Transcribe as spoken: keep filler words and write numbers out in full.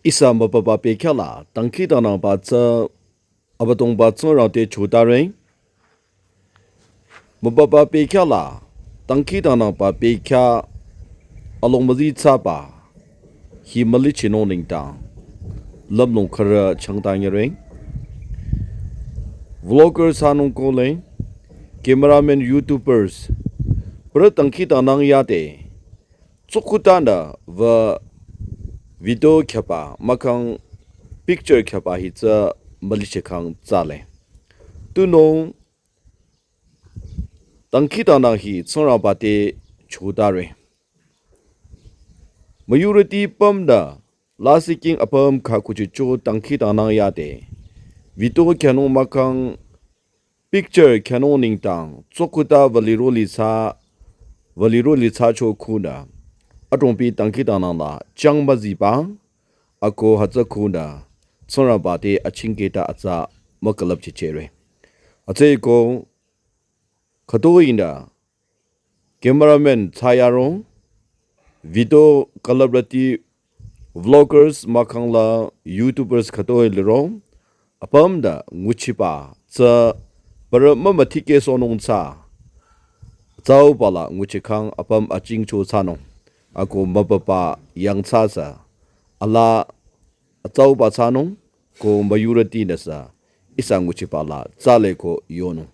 Ihsa mübüba bekhyah la dangkhidangnangba tsü Abüdongba Tsingrang te chotare. Mübüba bekhyah la dangkhidangnangba bekhyah along müzi thsaba hi mülichinung nengdang lümlong khürü changdang yare. Vloggers hanung kole, cameraman, YouTubers, bürü dangkhidangnang yade tsukhutanü wü video khyaba mahkhang picture khyaba hi tsü mülichikhang thsale. Tunung dangkhidangnang hi Tsingrangba te chotare. Müyurüti pümnü lasih king apüm kha kuchicho dangkhidangnang yade video khyünung mahkhang picture khyünung nengdang tsukhuta wüliro lithsa, wüliro lithsacho khunü adrongpi dangkhidangnang la chang müziba, ako hütsü khunü Tsingrangba te achingketa atsa mükülüpchichere. Hütsüeko khütoinü cameraman thsayaro, video külüprüti, vloggers mahkhang la YouTubers khütoi liro, apümnü nguchiba tsü bürü mümüthikehsohnung thsa, tsauba la nguchikhang apüm achingcho thsanung, ako mübüba yangthsa sü ala atsauba thsanung, ko müyurütinü sü ihsa nguchiba la thsale ko yonung.